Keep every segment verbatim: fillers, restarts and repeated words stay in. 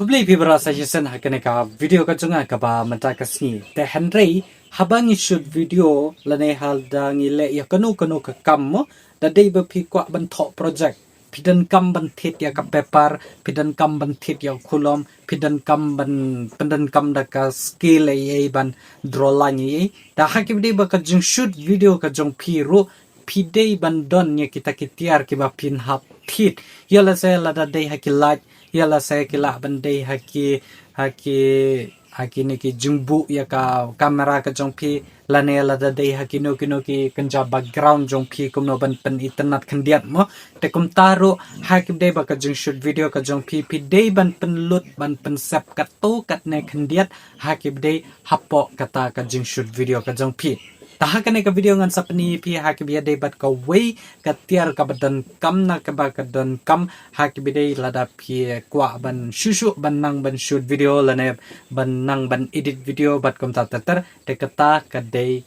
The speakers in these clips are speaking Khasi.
Khublei phi baroh sa shisien ha kane ka video ka jong nga kaba mynta ka sngi. Te hynrei haba ngi shoot video lane haba ngi leh ïa kano kano ka kam mo, da dei ba phi kwah ban thoh project, phi donkam ban thied ïa ka paper, phi donkam ban thied ïa ka khulom, phi donkam ban pyndonkam da ka scale ei ei ban draw line ei ei. Te ha kaba dei ba ka jingshoot video ka jong phi ruh phi dei ban don ïa kita ki tiar kiba phin hap thied. Ïa lehse lada dei ha ki light, ïa lehse ki lah ban dei ha ki, ha ki, ha kine ki jingbuh ïa ka camera ka jong phi, lane lada dei ha kino kino ki kynja background jong phi kumno ban pynitynnad khyndiat mo. Te kumta ruh ha kaba dei ba ka jingshoot video ka jong phi, phi dei ban pynlut ban pynsep katto katne khyndiat ha kaba dei hapoh kata ka jingshoot video ka jong phi. Te ha kane ka video ngan sa pyni ïa phi ha kaba ïadei bad kawei ka tiar kaba donkam na kaba ka donkam ha kaba dei lada phi kwah ban shuh shuh ban nang ban shoot video lane ban nang ban edit video bad kumta ter ter. Te kata ka dei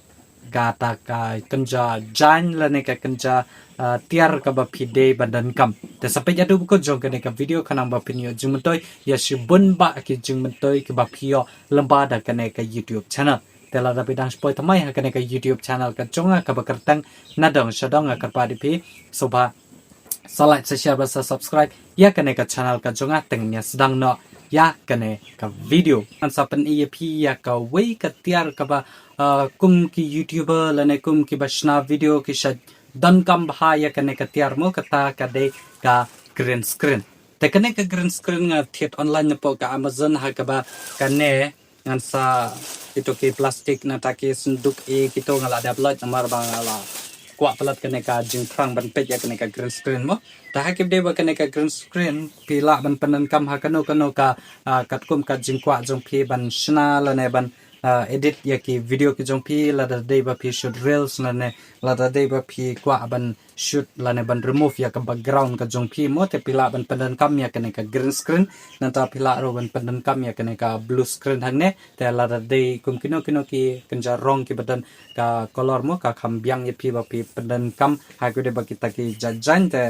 kata ka kynja jaiñ lane ka kynja, ah, tiar kaba phi dei ban donkam. Te sa peit haduh ba kut jong kane ka video khnang ba phin ïoh jingmyntoi ïa shibun bah ki jingmyntoi kiba phi ïoh lyngba da kane ka YouTube channel. Te lada phi dang shu poi thymmai ha kane ka YouTube channel ka jong nga kaba kyrteng Nadong Shadong, nga kyrpad ïa phi sngewbha sa like, sa share bad sa subscribe ïa kane ka channel ka jong nga, te ngin ïa sdang noh ïa kane ka video. Ngan sa pyni ïa phi ïa kawei ka tiar kaba, ah, kum ki YouTuber lane kum kiba shna video ki shait donkam bha ïa kane ka tiar mo, kata ka dei ka green screen. Te kane ka green screen nga thied online napoh ka Amazon ha kaba kane ngan sa, kito ki plastik nangta ki synduk ei kito nga la dep loit namar ba nga la kwah palat kane ka jingpyrshang ban peit ïa kane ka green screen mo. Te ha kaba dei ba kane ka green screen phi lah ban pyndonkam ha kano kano ka, ah, katkum ka jingkwah jong phi ban shna lane ban, ah, edit ïa ki video ki jong phi, lada dei ba phi shoot reels lane lada dei ba phi kwah ban shoot lane ban remove ïa ka background ka jong phi mo, te phi lah ban pyndonkam ïa kane ka green screen. Nangta phi lah ruh ban pyndonkam ïa kane ka blue screen hangne. Te lada dei kum kino kino ki kynja rong kiba don ka color mo, ka kham biang ïa phi ba phi pyndonkam ha kaba dei ba kita ki jaiñ jaiñ. Te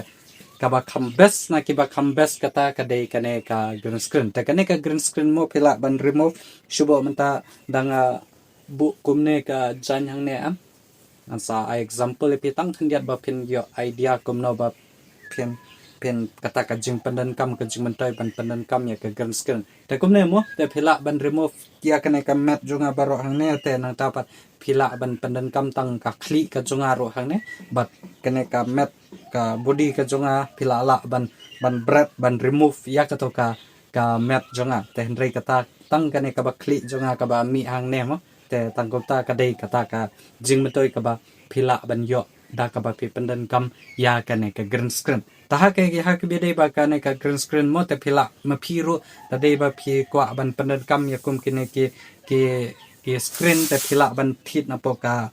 kaba kham best na kiba kham best kata ka dei kane ka green screen. Te kane ka green screen mo phi lah ban remove. Shu buh mynta dang, ah, buh kumne ka jaiñ hangne, em. Ngan sa ai example ïa phi tang khyndiat ba phin ïoh idea kumno ba phin, phin kata ka jingpyndonkam ka jingmyntoi ban pyndonkam ïa ka green screen. Te kumne mo, te phi lah ban remove ïa kane ka matte jong nga baroh hangne, te nangta pat phi lah ban pyndonkam tang ka khlieh ka jong nga ruh hangne, bad kane ka matte ka body ka jong nga phi lah lah ban, ban bret ban remove ïa kato ka, ka matte jong nga. Te hynrei kata tang kane kaba khlieh jong nga kaba mih hangne mo. Te tang kumta ka dei kata ka jingmyntoi kaba phi lah ban ïoh da kaba phi pyndonkam ïa kane ka green screen. Te ha ka, ha kaba dei ba kane ka green screen mo te phi lah ma phi ruh, te dei ba phi kwah ban pyndonkam ïa kum kine ki, ki, ki screen te phi lah ban thied napoh ka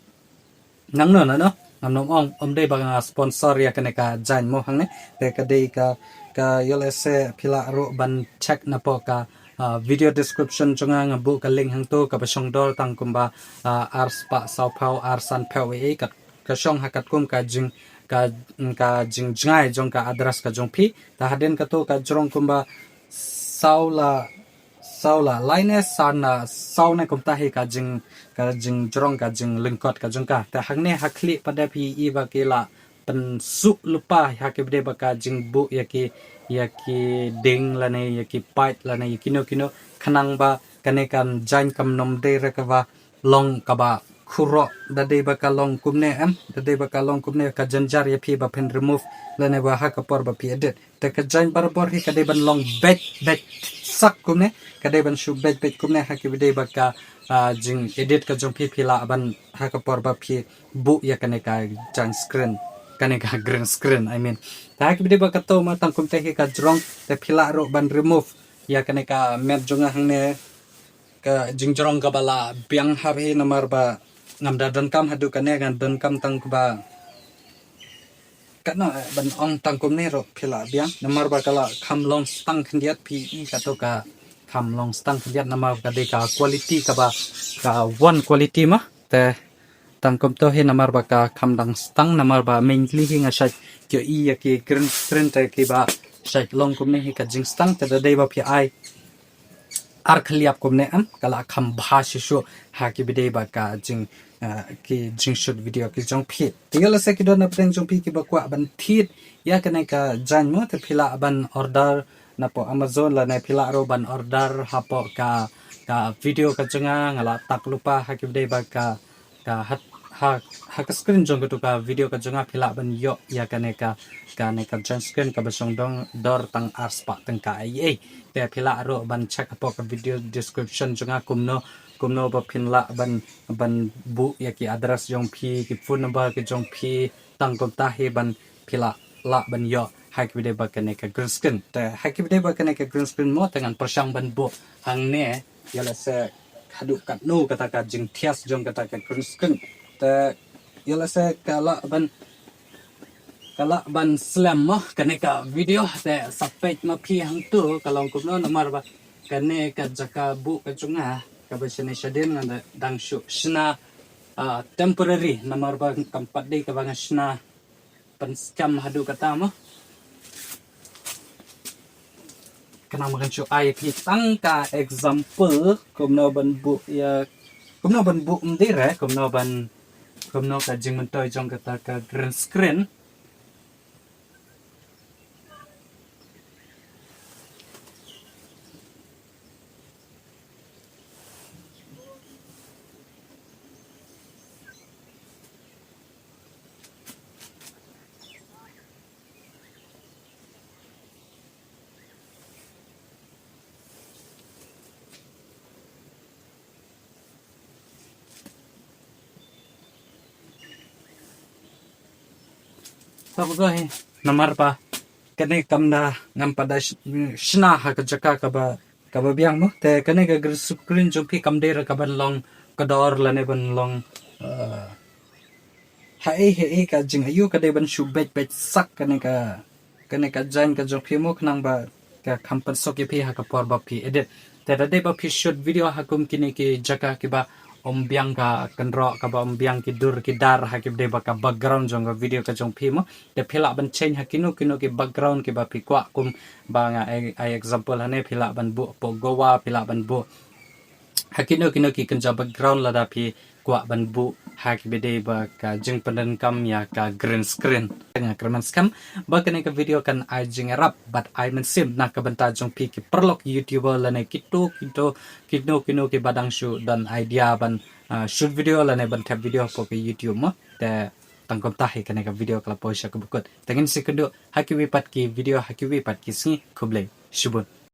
nangno nangno. Ngam nym ong, ym dei ba nga sponsor ïa kane ka jaiñ mo hangne. Te ka dei ka, ka ïoh lehse phi lah ruh ban check napoh ka, ah, video description jong nga, nga buh ka link hangto kaba shong dor tang kumba, ah, ar spah saw phew ar san phew ei ei, kat ka shong ha katkum ka jing, ka, ka jingjngai jong ka address ka jong phi. Te hadien kato ka jrong kumba saw la, saw la lai ne san la saw ne kumta hi ka jing, ka jingjrong ka jinglyngkot ka jong ka. Te hangne ha khlieh pat de phi i ba ki la pynsuh lypa ha kaba dei ba ka jingbuh ïa ki, ïa ki ding lane ïa ki pipe lane ïa kino kino khnang ba kane ka jaiñ kam nym dei re kaba long kaba khuroh. Da dei ba ka long kumne, em, da dei ba ka long kumne ka jynjar ïa phi ba phin remove lane ba ha ka por ba phi edit. Te ka jaiñ barabor hi ka dei ban long beit beit sak kumne, ka dei ban shu beit beit kumne ha kaba dei ba ka, ah, jingedit ka jong phi phi lah ban ha ka por ba phi buh ïa kane ka jaiñ screen, kane ka green screen, I mean. Te ha kaba dei ba kato ma tang kumta hi ka jrong, te phi lah ruh ban remove ïa kane ka matte jong nga hangne, ka jingjrong kaba la biang ha hi namar ba ngam da donkam haduh kane, nga donkam tang kaba katno, eh, ban ong tang kumne ruh phi lah biang namar ba ka la kham long stang khyndiat, phi i kato ka kham long stang khyndiat namar ka dei ka quality kaba ka one quality ma. Te tang kumto hi namar ba ka kham dang stang namar ba mainly hi nga shait ïohi ïa ki green screen te kiba shait long kumne hi ka jingstang. Te da dei ba phi ai ar khliap kumne, em, ka la kham bha shisha ha ki bidei ba ka jing, eh, ki jing shoot video ki jong phi. Te ïoh lehse ki don na pdeng jong phi kiba kwah ban thied ïa kane ka jaiñ mo, te phi lah ban order na poh Amazon lane phi lah ruh ban order hapoh ka, ka video ka jong nga, nga la tag lypa ha ki bidei ba ka ka ha, ha, ha ka screen jong katu ka video ka jong nga phi lah ban ïoh ïa kane ka, kane ka jaiñ screen kaba shong dong dor tang ar spah tyngka ei ei. Te phi lah ruh ban check hapoh ka video description jong nga kumno, kumno ba phin lah ban, ban buh ïa ki address jong phi, ki phone number ki jong phi, tang kumta hi ban phi lah, lah ban ïoh ha ki bidei ba kane ka green screen. Te ha ki bidei ba kane ka green screen mo te ngan pyrshang ban buh hangne, ïoh lehse haduh katno kata ka jingthias jong kata ka green screen. Te ïoh lehse ka lah ban, ka lah ban slem mo kane ka video, te sa peit ma phi hangtu ka long kumno namar ba kane ka jaka buh ka jong nga kaba shane shadien nga da-, dang shu shna, ah, temporary namar ba kam pat dei kaba nga shna pynskhem haduh kata mo. Khnang ba kan shu ai phi tang ka example kumno ban buh ïa, kumno ban buh mdir, eh, kumno ban, kumno ka jingmyntoi jong kata ka green screen. Sa ba hi namar ba kane kam da ngam pat da sh-, shna ha ka jaka kaba, kaba biang mo. Te kane ka green screen jong phi kam dei ruh ka ban long kdor lane ban long, eh, ha ei ha ei ka jingaiu, ka dei ban shu beit beit sak kane ka, kane ka jaiñ ka jong phi mo khnang ba ka kham pynsuk ïa phi ha ka por ba phi edit. Te da dei ba phi shoot video ha kum kine ki jaka kiba ym biang ka kynroh, kaba ym biang ki dur ki dar ha ki bdei ba ka background jong ka video ka jong phi mo. Te phi lah ban change ha kino kino ki background kiba phi kwah, kum ba nga ai, ai example hangne, phi lah ban buh hapoh Goa, phi lah ban buh ha kino kino ki kynja background lada phi kwah ban buh ha ki bdei ba ka jingpyndonkam ïa ka green screen. Nga kyrmen skhem ba kane ka video kan ai jingïarap bad ai mynsiem na ka bynta jong phi ki paralok YouTuber lane kito kito kino kino kiba dang shu don idea ban, ah, shoot video lane ban thep video hapoh ka YouTube mo. Te tang kumta hi kane ka video ka la poi sha kaba kut. Te ngin sa ïakynduh ha kiwei pat ki video ha kiwei pat ki sngi. Khublei shibun.